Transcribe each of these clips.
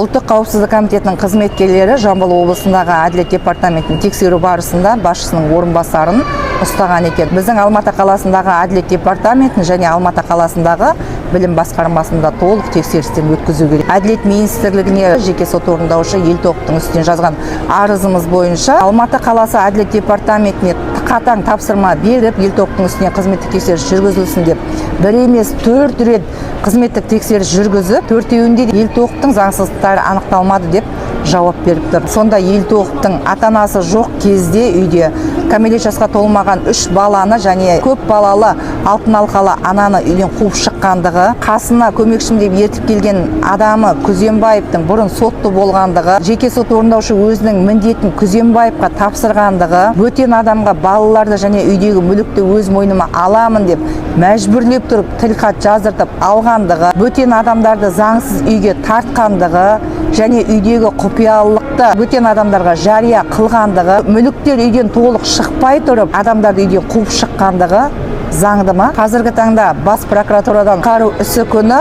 Ұлттық қауіпсіздік комитетінің қызметкерлері Жамбыл облысындағы әділет департаментін тексеру барысында басшысының орынбасарын ұстаған екен. Біздің Алматы қаласындағы әділет департаментін және Алматы қаласындағы білім басқармасында толық тексерістен өткізу керек. Әділет министрлігіне жеке сот орындаушы Елтоқтың үстінен жазған арызымыз бойынша Алматы қаласы әділет департаментіне қатаң тапсырма беріп, Елтоқтың үстінен қызметтік тексеріс жүргізілсін деп бір емес, төрт рет қызметтік тексеріс жүргізіп, төртеуінде де Елтоқтың заңсыздықтары анықталмады деп жауап беріпті. Сонда Елтоқтың ата анасы жоқ кезде үйде кәмелет жасқа толмаған үш баланы және көп балалы алтын алқалы ананы үйден қуып шыққандығы, қасына көмекшім деп ертіп келген адамы Күзембаевтың бұрын сотты болғандығы, жеке сот орындаушы өзінің міндетін Күзембаевқа тапсырғандығы, бөтен адамға балаларды және үйдегі мүлікті өз мойныма аламын деп мәжбүрлеп тұрып тілхат жаздыртып алғандығы, бөтен адамдарды заңсыз үйге тартқандығы және үйдегі құпиялылықты бөтен адамдарға жария қылғандығы, мүліктер үйден толық шықпай тұрып адамдарды үйден қуып шыққандығы заңды ма? Қазіргі таңда бас прокуратурадан қару ісі күні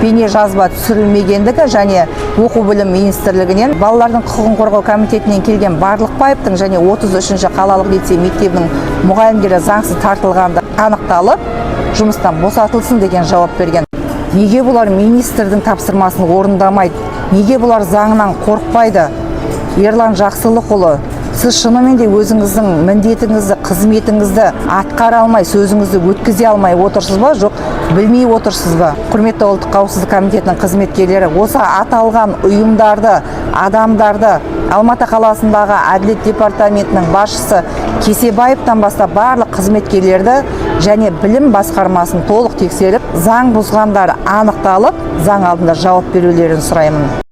бейне жазба түсірілмегендігі және оқу білім министрлігінен, балалардың құқығын қорғау комитетінен келген Барлықбаевтың және 33-ші қалалық лицей мектебінің мұғалімдері заңсыз тартылғанды анықталып, жұмыстан босатылсын деген жауап берген. Неге бұлар министрдің тапсырмасын орындамайды? Неге бұлар заңнан қорықпайды? Ерлан Жақсылықұлы, сіз шынымен де өзіңіздің міндетіңізді, қызметіңізді атқара алмай, сөзіңізді өткізе алмай отырсыз ба, жоқ білмей отырсыз ба? Құрметті Ұлттық қауіпсіздік комитетінің қызметкерлері, осы аталған ұйымдарды, адамдарды, Алматы қаласындағы әділет департаментінің басшысы Кесебаевтан бастап барлық қызметкерлерді және білім басқармасын толық тексеріп, заң бұзғандар анықталып, заң алдында жауап берулерін сұраймын.